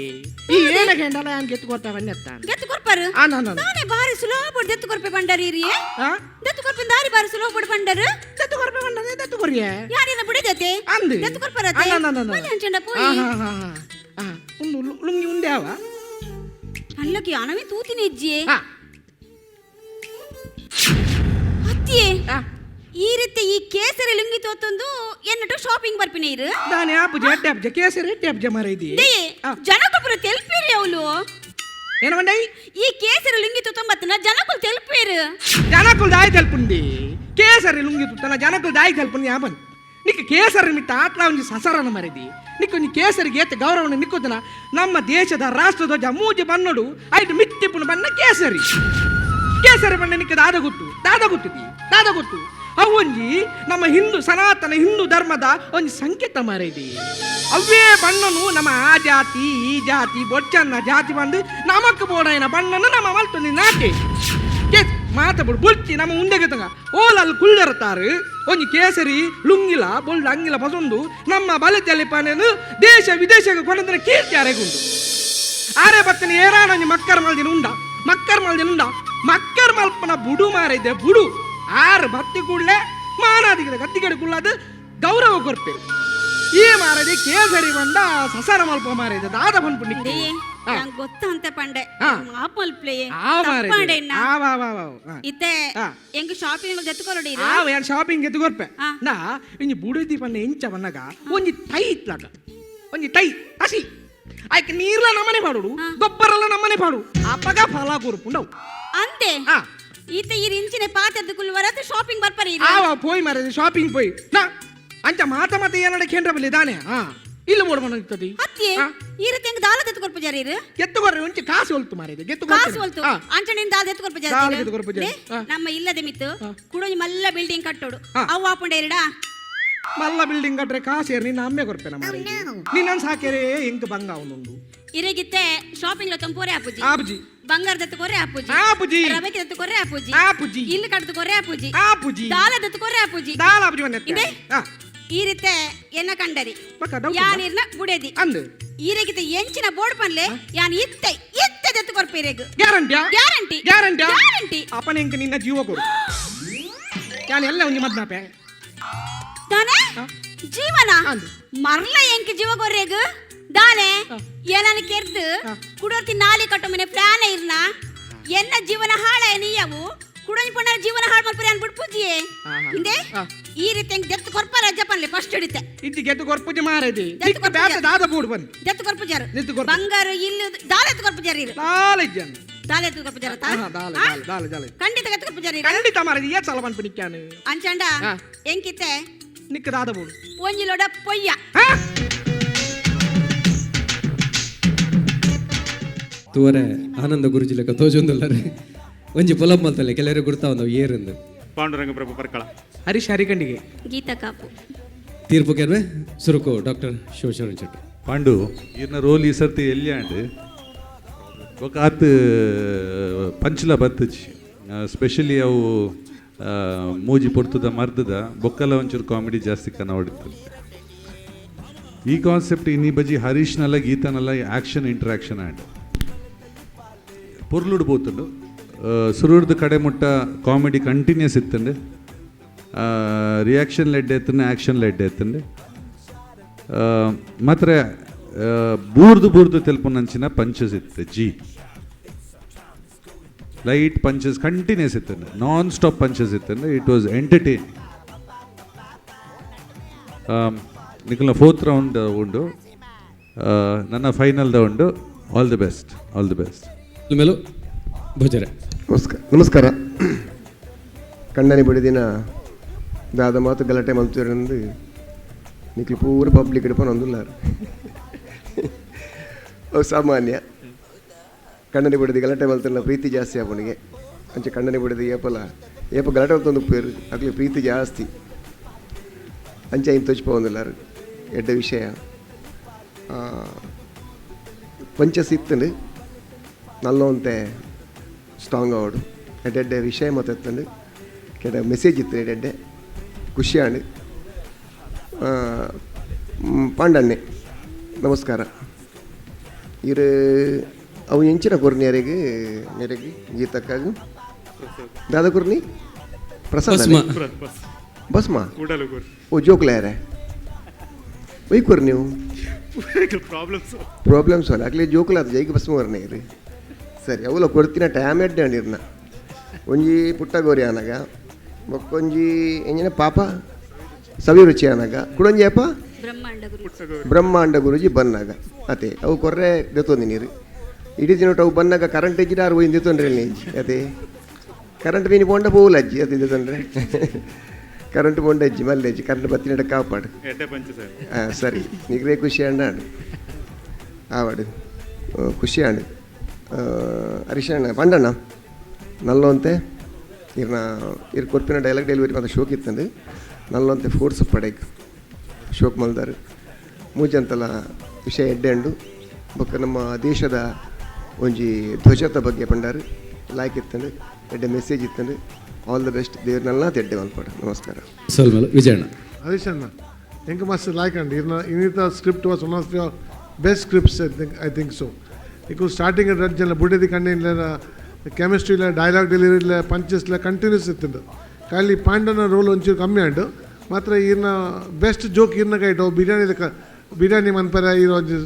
ಈ ಏನ ಗಂಡಲ ಯಾನ್ ಗೆತ್ತು ಕೊರ್ತ ಬಂದೆತ್ತ. ದತ್ತು ಕೊರ್ಪರು? ಆ ನಾ ನಾ ತಾನೇ ಬಾರಿ ಸುಲಭ ದತ್ತು ಕೊರ್ಪೆ ಬಂಡರಿ ರೀ. ಹಾ? ದತ್ತು ಕೊರ್ಪೆ ದಾರಿ ಬಾರಿ ಸುಲಭ ಬಂಡರು. ದತ್ತು ಕೊರ್ಪೆ ಬಂಡದೆ, ದತ್ತು ಕೊರಿಯೆ. ಯಾರಿನ ಬಿಡದತೆ? ಅಂದು. ದತ್ತು ಕೊರ್ಪರತೆ? ಆ, ನಾ, ನಾ, ನಾ. ಮನೆ ಅಂಚಂಡ ಪೋಯಿ. ಹಾ ಹಾ ಹಾ ಹಾ, ಉಂದು ಲುಂಗಿ ಉಂಡೆ ಅವ. ಪಲ್ಲಕ್ಕಿ ಅಣವೇ ತೂತಿನ ಇಜ್ಜಿಯೇ. ಹಾ. ಅತ್ತಿಯೇ, ಈ ರೀತಿ ಈ ಕೇಸರಿ ಲುಂಗಿ ತೋತೊಂದು ಎನ್ನಟು ಶಾಪಿಂಗ್ ಬರ್ಪಿನ ಇರು. ದಾನೆ ಆಪುಜ ಎಡ್ಡೆ ಆಪುಜ, ಕೇಸರಿ ಎಡ್ಡೆ ಆಪುಜ ಮಾರ ಇದೆ. ಜನಕೊಬ್ಬರು ತೆಲ್ಪೇರಿ ಅವಳು. ಏನ ಬಂಡೈ? ಈ ಕೇಸರಿ ಲುಂಗಿ ತೋತೊಂಬತ್ತನ ಜನಕುಲು ತೆಲ್ಪೇರು. ಜನಕುಲ್ ದಾಯಿ ತೆಲ್ಪುಂಡಿ? ಕೇಸರಿ ಲುಂಗಿ ತುತ್ತನ ಜನಕುಲ್ ದಾಯಿ ತೆಲ್ಪುಂಡಿ? ಯಾಬನ್ ನಿಕ್ಕ ಕೇಸರಿ ಮಿತ್ತ ಆತ್ಲ ಒಂಜಿ ಸಸರನ ಮರಿದಿ. ನಿಕ್ಕೊಂಜಿ ಕೇಸರಿಗೆ ಏತ ಗೌರವನ ನಿಕ್ಕೋದನ. ನಮ್ಮ ದೇಶದ ರಾಷ್ಟ್ರಧ್ವಜ ಮೂಜಿ ಬಣ್ಣಡು ಐದು ಮಿತ್ತಿಪುನ ಬಣ್ಣ ಕೇಸರಿ. ಕೇಸರಿ ಬಣ್ಣ ನಿಕ್ಕ ದಾದ ಗೊತ್ತು? ದಾದ ಗೊತ್ತಿದಿ? ದಾದ ಗೊತ್ತು? ಅವೊಂಜಿ ನಮ್ಮ ಹಿಂದೂ ಸನಾತನ ಹಿಂದೂ ಧರ್ಮದ ಒಂಜಿ ಸಂಕೇತ ಮಾರಿದಿ. ಅವೇ ಬಣ್ಣನು ನಮ್ಮ ಆ ಜಾತಿ ಈ ಜಾತಿ ಬೊಚ್ಚನ್ನ ಜಾತಿ ಬಂದು ನಮಕ್ ಬೋಡಾಯಿನ ಬಣ್ಣನು ನಮ್ಮ ಮಲ್ತೊಂದು ನಾಟಿ ಕೇಸ್ ಮಾತ ಬಿಡು ಬುಲ್ಚಿ. ನಮ್ಮ ಉಂದೆಗೆ ತಂಗ ಓಲಲ್ಲಿ ಕುಳ್ಳರ್ತಾರು ಒಂಜಿ ಕೇಸರಿ ಲುಂಗಿಲ ಬೊಳ್ಳು ಅಂಗಿಲ ಬಸೊಂದು ನಮ್ಮ ಬಲೆ ತೆಲಿಪಾನೇನು ದೇಶ ವಿದೇಶಕ್ಕೆ ಕೊಂಡಂದ್ರೆ ಕೀರ್ತಿ ಅರೆಗುಂಡು. ಆರೆ ಬತ್ತನ ಏರಾನ ಒಂಜಿ ಮಕ್ಕರ್ ಮಲ್ದಿನ ಉಂಡ, ಮಕ್ಕರ್ ಮಲ್ದಿನ ಉಂಡ, ಮಕ್ಕರ್ ಮಲ್ಪನ ಬುಡು ಮಾರಿದೆ ಬುಡು. ಆರು ಬತ್ತಿ ಕೂಡಲೇ ಮಾನಾದಿಗದ ಗತ್ತಿಗಡೆ ಕುಳ್ಳದು ಗೌರವ ಕೊರ್ಪೇರು. ಈ ಮಾರದಿ ಕೇಸರಿ ಬಂದ ಸಸಾರ ಮಲ್ಪ ಮಾರಿದೆ ದಾದ ಬಂದ್ಪು ನಿಕ್ಕು. ನಂಗೆ ಗೊತ್ತ ಅಂತ ಪಂಡೆ. ಮಾಪ್ ಮಲ್ಪ್ಲೆ. ಆ ಮಾರದಿ. ತಪ್ಪಾಂಡೆ ಇನ್ನ. ಆ ವಾ ವಾ ವಾ ಆ. ಇತ್ತೆ ಎಂಕ್ ಶಾಪಿಂಗ್ ಜತ್ಕೊರಡಿ. ಆ ಯಾನ್ ಶಾಪಿಂಗ್ ಎತ್ತುಕೊರ್ಪೆ. ನಾ ಇಂಜಿ ಬುಡುದಿ ಪನ್ನ ಎಂಚ ಬನ್ನಗ ಒಂಜಿ ತೈ ಇತ್ಲಾಗ, ಒಂಜಿ ತೈ ತಸಿ ಆಯ್ಕೆ ನೀರ್ಲ ನಮ್ಮನೆ ಪಾಡುಡು, ಗೊಬ್ಬರಲ್ಲ ನಮ್ಮನೆ ಪಾಡು, ಅಪಗ ಫಲ ಕೊರ್ಪುಂಡವು. ಅಂತೆ. ಈತ ಈ ಇಂಚಿನ ಪಾತ್ರದ ಕುಲ್ವರ ಶಾಪಿಂಗ್ ಬರ್ಪರಿ. ಆವ ಪೋಯ್ ಮಾರದಿ, ಶಾಪಿಂಗ್ ಪೋಯ್. ನಾ ಅಂಚ ಮಾತ ಮಾತ ಏನಡ ಕೇಂದ್ರ ಬಲ್ಲಿ ದಾನೆ. ಹಾ ಇಲ್ಲ ಮೋಡ ಮನ ಇರ್ತದೆ. ಅತ್ತಿ, ಈ ರೀತಿ ಹೆಂಗ್ ದಾಲ ಎತ್ತು ಜಾರಿ ಇರು? ಎತ್ತುಕೊರ್ರೆ ಒಂಚಿ ಕಾಸು ಹೊಲ್ತು ಮಾರಿದೆ ಗೆತ್ತು. ಕಾಸು ಹೊಲ್ತು ಅಂಚನೆ ದಾಲ ಎತ್ತು ದಾಲ ಜಾರಿ. ಎತ್ತು ಜಾರಿ. ನಮ್ಮ ಇಲ್ಲದ ಮಿತ್ತು ಕುಡೊಂಜಿ ಮಲ್ಲ ಬಿಲ್ಡಿಂಗ್ ಕಟ್ಟೋಡು. ಅವು ಆಪುಂಡ ಎರಡ. ಮಲ್ಲ ಬಿಲ್ಡಿಂಗ್ ಕಟ್ರೆ ಕಾಸು ಏರ್ ನಿನ್ನ ಅಮ್ಮೆ ಕೊರ್ಪೆನ ಮಾರೆ. ನಿನ್ನ ಸಾಕೇರೆ ಎಂಕ್ ಬಂಗ ಅವನೊಂದು. ಇರೆಗಿತ್ತೆ ಶಾಪಿಂಗ್ ಲೋ ತಂಪೋರೆ ಆಪುಜಿ. ಆಪುಜಿ. ಬಂಗಾರ ದತ್ತು ಕೊರೆ ಆಪುಜಿ. ಆಪುಜಿ. ರವಕೆ ದತ್ತು ಕೊರೆ ಆಪುಜಿ. ಆಪುಜಿ. ಇಲ್ಲು ಕಡ್ದು ಕೊರೆ ಆಪುಜಿ. ಆಪುಜಿ. ದಾಲ ದತ್ತು ಕೊರೆ ಆಪುಜಿ. ದಾಲ ಆಪುಜಿ ವನ್ನೆತ್ತೆ. ಇದೆ ಈ ರೀತೆ ಎನ್ನ ಕಂಡರಿ ಯಾನಿರ್ನ ಬುಡೆದಿ ಅಂದು ಈರೆಗಿತ ಎಂಚಿನ ಬೋರ್ಡ್ ಪನ್ಲೆ ಯಾನ್ ಇತ್ತೆ ಇತ್ತೆ ದತ್ತು ಕೊರ್ಪೆ ಇರೆಗ್. ಗ್ಯಾರಂಟಿಯಾ? ಗ್ಯಾರಂಟಿ. ಗ್ಯಾರಂಟಿಯಾ? ಗ್ಯಾರಂಟಿ. ಅಪ್ಪನ ಎಂಕ್ ನಿನ್ನ ಜೀವ ಕೊಡು, ಯಾನ್ ಎಲ್ಲ ಒಂಜಿ ಮದ್ನಾಪೆ. ದಾನೆ ಜೀವನ ಮರ್ಲ ಎಂಕ್ ಜೀವ ಕೊರ್ರೆಗ್ ದಾನೆ ಏನನ ಕೆರ್ದು ಕುಡೋರ್ತಿ ನಾಲಿ ಕಟ್ಟೋ ಮನೆ ಪ್ಲಾನ್ ಇರ್ನ ಎನ್ನ ಜೀವನ ಹಾಳ ನೀಯವು ಕುಡೋಂಜಿ ಪೊಣ್ಣ ಜೀವನ ಹಾಳು ಮಲ್ಪುರಿ ಅನ್ಬಿಟ್ಟು ಪೂಜಿಯೇ ಹಿಂದೆ ಈ ರೀತಿ ಎಂಕ್ ದೆತ್ತು ಕೊರ್ಪ ರಜ ಪನ್ಲೆ ಫಸ್ಟ್ ಹಿಡಿತೆ. ಇಜ್ಜಿ ಗೆದ್ದು ಕೊರ್ಪುಜಿ ಮಾರೇದಿ. ದೆತ್ತು ನಿಕ್ಕ ಬ್ಯಾತ ದಾದ ಬೋರ್ಡ್ ಬನ್ನಿ. ದೆತ್ತು ಕೊರ್ಪು ಜಾರು. ದೆತ್ತು ಕೊರ್ಪು. ಬಂಗಾರ ಇಲ್ಲು ದಾಲ ಎತ್ತು ಕೊರ್ಪು ಜಾರು ಇರು. ದಾಲ ಇಜ್ಜನ್. ದಾಲ ಎತ್ತು ಕೊರ್ಪು ಜಾರು ತಾ? ಹಾ, ದಾಲ, ದಾಲ, ದಾಲ, ದಾಲ. ಖಂಡಿತ ಎತ್ತು ಕೊರ್ಪು ಜಾರು ಇರು. ಖಂಡಿತ ಮಾರೇದಿ, ಏತ್ ಸಲ ಪನ್ಪು ನಿಕ್ಕಾನು. ಅಂಚಂಡ ಎಂಕಿತ್ತೆ ನಿಕ್ಕ ದಾದ ಬೋರ್ಡ್. ಒಂಜಿ ಲೋಡ ಪೊಯ್ಯ. ತೂವರೆ ಆನಂದ ಗುರುಜಿ ಲೆಕ್ಕ ತೋಜೊಂದುಲ್ಲರೆ ಒಂಜಿ ಪೊಲಬ್ ಮಲ್ತಲೆ ಕೆಲವರು ಗುರ್ತಾವಂದವು ಏರಿಂದು. ಪಾಂಡುರಂಗ ಪ್ರಭು ಪರ್ಕಳ. ಹರೀಶ್ ಹರಿಕಂಡಿಗೆ. ಗೀತಾ ಕಾಪು. ತೀರ್ಪು ಕೆರ್ವೆ ಸುರುಕು ಡಾಕ್ಟರ್ ಶಿವಶರಣ ಶೆಟ್ಟಿ. ಪಾಂಡು ಈರ್ನ ರೋಲ್ ಈ ಸರ್ತಿ ಎಲ್ಲಿ ಆಂಡ್ ಬೊಕ ಆತ್ ಪಂಚ್ಲ ಬತ್ತುಚಿ. ಸ್ಪೆಷಲಿ ಅವು ಮೂಜಿ ಪೊರ್ತುದ ಮರ್ದದ ಬೊಕ್ಕಲ ಒಂಚೂರು ಕಾಮಿಡಿ ಜಾಸ್ತಿ ಕನ್ನಡಿತ್ತು. ಈ ಕಾನ್ಸೆಪ್ಟ್ ಇನ್ನಿ ಬಜಿ ಹರೀಶ್ನಲ್ಲ ಗೀತನಲ್ಲ ಆ್ಯಕ್ಷನ್ ಇಂಟ್ರಾಕ್ಷನ್ ಆಂಡ್ ಪೊರ್ಲುಡು ಪೋತುಂಡು. ಸುರುರ್ದು ಕಡೆ ಮುಟ್ಟ ಕಾಮಿಡಿ ಕಂಟಿನ್ಯೂಸ್ ಇತ್ತಂಡು. ರಿಯಾಕ್ಷನ್ ಲೆಡ್ ಎತ್ತಂಡೆ, ಆ್ಯಕ್ಷನ್ ಲೆಡ್ ಎತ್ತಂಡೆ. ಮಾತ್ರ ಬೂರ್ದು ಬೂರ್ದು ತೆಲ್ಪುನಂಚಿನ ಪಂಚಸ್ ಇತ್ತು. ಜಿ ಲೈಟ್ ಪಂಚಸ್ ಕಂಟಿನ್ಯೂಸ್ ಇತ್ತಂಡೆ, ನಾನ್ ಸ್ಟಾಪ್ ಪಂಚಸ್ ಇತ್ತಂಡೆ. It was entertain. ನಿಖಲ್ನ ಫೋರ್ತ್ ರೌಂಡ್ ಉಂಡು, ನನ್ನ ಫೈನಲ್ದ ಉಂಡು. All the best, all the best. ಮೇಲೂ ಭಜರೆ. ನಮಸ್ಕಾರ, ನಮಸ್ಕಾರ. ಕಣ್ಣನಿ ಬಿಡಿದಿನ ದಾದ ಮಾತು ಗಲಾಟೆ ಮಲ್ತಿರಂದು ನಿಕ್ಲು ಪೂರ ಪಬ್ಲಿಕ್ ಇಡ್ಕೊಂಡು ಅವು ಸಾಮಾನ್ಯ. ಕಣ್ಣನಿ ಬಿಡಿದಿ ಗಲಾಟೆ ಮಲ್ತಿರಲ್ಲ ಪ್ರೀತಿ ಜಾಸ್ತಿ ಅವನಿಗೆ. ಅಂಚೆ ಕಣ್ಣನಿ ಬಿಡಿದಿ ಏಪಲ ಏಪ ಗಲಾಟೆ ಮಲ್ತೊಂದು ಪೇರು ಅಕ್ಲಿ ಪ್ರೀತಿ ಜಾಸ್ತಿ. ಅಂಚೆ ಇನ್ ತೊಚ್ಪೊಂದುಲ್ಲಾರು ಎಡ್ಡ ವಿಷಯ. ಪಂಚಸ್ ಇತ್ತಂಡು ನಲ್ಲೊಂತೆ ಸ್ಟ್ರಾಂಗ್ ಅವಡು ಎಡ್ಡೆಡ್ಡೆ ವಿಷಯ ಮತ್ತೆತ್ತಂಡು ಕೆಟ ಮೆಸೇಜ್ ಇತ್ತು ಎಡ್ಡೆಡ್ಡೆ ಖುಷಿಯಾಂಡು. ಪಾಂಡಣ್ಣೆ ನಮಸ್ಕಾರ. ಇರು ಅವು ಎಂಚಿನ ಕೊರ್ನಿ ಯಾರಿಗೆ ಮೇರೆಗೆ ಗೀತಕ್ಕಾಗ ದಾದ ಕೊರ್ನಿ ಪ್ರಸಾದ ಬಸ್ಮಾ ಓ ಜೋಕ್ಲ ಯಾರೇ ಒಯ್ ಕೊರ್ ನೀವು ಪ್ರಾಬ್ಲಮ್ಸ್ ಪ್ರಾಬ್ಲಮ್ಸ್ ಅಲ್ಲ ಆಗಲಿ ಜೋಕುಲ ಅದು ಜೈಗ್ ಬಸ್ಮ ವರ್ನೆ ಇರು ಸರಿ ಅವಲ ಕೊಡ್ತಿನ ಟೈಮ್ ಎಡ್ಡೆ ಅಂಡಿರ್ನ ಒಂಜಿ ಪುಟ್ಟ ಗೋರಿ ಆನಗ ಬೊಕ್ಕೊಂಜಿ ಎಂಜಿನ ಪಾಪ ಸವಿ ರುಚಿ ಆನಗ ಕುಡೊಂಜಿ ಅಪ್ಪ ಬ್ರಹ್ಮಾಂಡ ಗುರು ಬ್ರಹ್ಮಾಂಡ ಗುರುಜಿ ಬನ್ನಾಗ ಅತೆ ಅವು ಕೊರ್ರೆ ದೆತ್ತೊಂದಿ ನೀರು ಇಡೀ ದಿನ ಅವು ಬನ್ನಾಗ ಕರೆಂಟ್ ಇಜ್ಜಿಡ ಆರು ಒಯ್ದು ದೆತ್ತೊಂಡ್ರೆ ಇಜ್ಜಿ ಅದೇ ಕರೆಂಟ್ ಮೀನು ಪೋಂಡ ಪೋವುಲ ಅಜ್ಜಿ ಅತಿ ದೆತ್ತೊಂಡ್ರೆ ಕರೆಂಟ್ ಪೋಂಡ ಅಜ್ಜಿ ಮಲ್ಲೆ ಅಜ್ಜಿ ಕರೆಂಟ್ ಬತ್ತಿನಟ ಕಾಪಾಡು. ಎಡ್ಡೆ ಪಂಚ ಸರ್. ಹಾಂ ಸರಿ ನಿಗ್ರೆ ಖುಷಿ ಅಂಡಾಡು ಆವಡು ಖುಷಿ ಆಂಡ್. ಹರೀಶಣ್ಣ ಪಂಡಣ್ಣ ನಲ್ಲೊಂತೆ ಇರ್ನ ಇರ್ ಕೊರ್ಪಿನ ಡೈಲಾಗ್ ಡೆಲಿವರಿ ಮಾತ್ರ ಶೋಕ್ ಇತ್ತಂದು ನಲ್ಲೊಂತೆ ಫೋರ್ಸ್ ಪಡೆಗ್ ಶೋಕ್ ಮಲ್ದಾರು ಮೂಜಂತಲ ವಿಷಯ ಎಡ್ಡೆ ಉಂಡು. ಬೊಕ್ಕ ನಮ್ಮ ದೇಶದ ಒಂಜಿ ಧ್ವಜದ ಬಗ್ಗೆ ಪಂಡಾರು ಲಾಯ್ಕ್ ಇತ್ತಂಡು ಎಡ್ಡೆ ಮೆಸೇಜ್ ಇತ್ತಂಡು. ಆಲ್ the best ದೇವ್ರನ್ನೆಲ್ಲ ಎಡ್ಡೆ ಮಲ್ಪಡು. ನಮಸ್ಕಾರ. ಸೊಲ್ಮಲು ವಿಜಯಣ್ಣ. ಹರೀಶಣ್ಣ ಎಂಕ್ ಮಸ್ತ್ ಲಾಯ್ಕ್ ಅಂಡ್ ಇರ್ನ ಇನ್ನಿತ script was one of your best scripts I think so. ಇಕ್ಕು ಸ್ಟಾರ್ಟಿಂಗ್ ರಡ್ ಜನ ಬುಡದಿ ಕಣ್ಣಿಲ್ಲ ಕೆಮಿಸ್ಟ್ರಿ ಇಲ್ಲ ಡೈಲಾಗ್ ಡೆಲಿವರಿ ಇಲ್ಲ ಪಂಚಸ್ ಇಲ್ಲ ಕಂಟಿನ್ಯೂಸ್ ಇತ್ತಂಡು. ಖಾಲಿ ಪಾಂಡನ ರೋಲ್ ಒಂಚೂರು ಕಮ್ಮಿ ಅಂಡು. ಮಾತ್ರ ಈರ್ನ ಬೆಸ್ಟ್ ಜೋಕ್ ಈರ್ನ ಕೈಟ್ ಅವು ಬಿರಿಯಾನಿ ಬಿರಿಯಾನಿ ಮನ್ಪರೆ ಈರ್ ಒಂಜಿ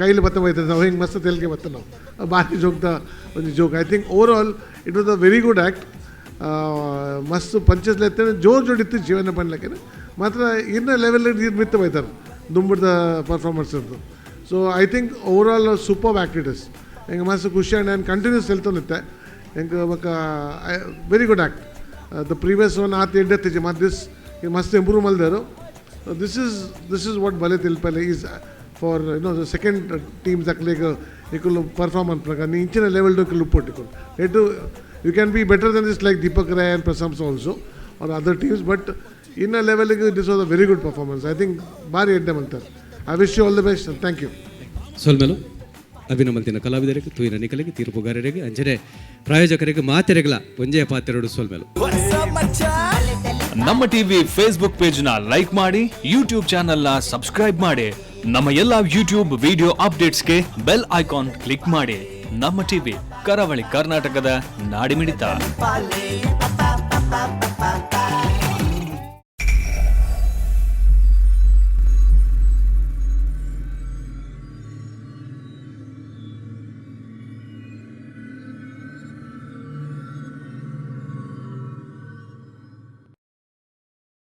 ಕೈಲಿ ಬತ್ತ ಬೈತದೆ ಅವು ಹಿಂಗೆ ಮಸ್ತ್ ತೆಲಿಗೆ ಬತ್ತ ನಾವು ಬಾರಿ ಜೋಕ್ದ ಒಂಜಿ joke. I think overall it was a very good act. ಮಸ್ತ್ ಪಂಚಸ್ ಲೆತ್ತನೆ ಜೋರ್ ಜೋಡಿ ಇತ್ತು ಜೀವನ ಪನ್ಲೆಕ್ಕನೆ ಮಾತ್ರ ಇನ್ನ ಲೆವೆಲ್ ನೀರು ಮಿತ್ತ ಬೈತಾರೆ ದುಂಬುಡ್ದ ಪರ್ಫಾರ್ಮೆನ್ಸ್ ಇರ್ತದೆ. So I think overall super act it is. ಎಂಕ್ ಮಸ್ತ್ ಖುಷಿ ಆಂಡ್ ಆ್ಯಂಡ್ ಕಂಟಿನ್ಯೂಸ್ ತೆಲ್ತೊಂದಿತ್ತೆ ಎಂಕ್. ಬೊಕ್ಕ very good act. The previous one ಆತ್ ಎಡ್ಡೆತ್ತಿಜಿ, ಮತ್ತು this ಮಸ್ತ್ improve ಮಲ್ದರು. This is what Bale Telipale is for, the second teams ಅಕ್ಲೆಗ್ ನಿಕುಲು ಪರ್ಫಾರ್ಮ್ ಮನ್ಪುನಗ ಇಂಚಿನ ಲೆವೆಲ್ ನಿಕುಲು ಉಪ್ಪೊಟ್ಟು ಎಟ್ಟು. You can be better than this, like Deepak Rai and Prasamsa also or other teams, but in a level this was a very good performance, I think. ಬಾರಿ ಎಡ್ಡೆ ಮಲ್ತಾರೆ. I wish you all the best. Thank you. ಸೊಲ್ಮೆಲು. ಅಭಿನಯ ಮಲ್ತಿನ ಕಲಾವಿದರಿಗೆ, ತೂಯಿನ ನಿಕಲಿಗೆ, ತೀರ್ಪುಗಾರರಿಗೆ, ಅಂಚನೆ ಪ್ರಾಯೋಜಕರಿಗೆ, ಮಾತೆರೆಗ್ಲ ಒಂಜೇ ಪಾತೆರಡು ಸೊಲ್ಮೆಲು. ನಮ್ಮ ಟಿವಿ ಫೇಸ್ಬುಕ್ ಪೇಜ್ ನ ಲೈಕ್ ಮಾಡಿ, ಯೂಟ್ಯೂಬ್ ಚಾನೆಲ್ ನ ಸಬ್ಸ್ಕ್ರೈಬ್ ಮಾಡಿ, ನಮ್ಮ ಎಲ್ಲಾ ಯೂಟ್ಯೂಬ್ ವಿಡಿಯೋ ಅಪ್ಡೇಟ್ಸ್ಗೆ ಬೆಲ್ ಐಕಾನ್ ಕ್ಲಿಕ್ ಮಾಡಿ. ನಮ್ಮ ಟಿವಿ, ಕರಾವಳಿ ಕರ್ನಾಟಕದ ನಾಡಿಮಿಡಿತ. ಪಾಲೆ.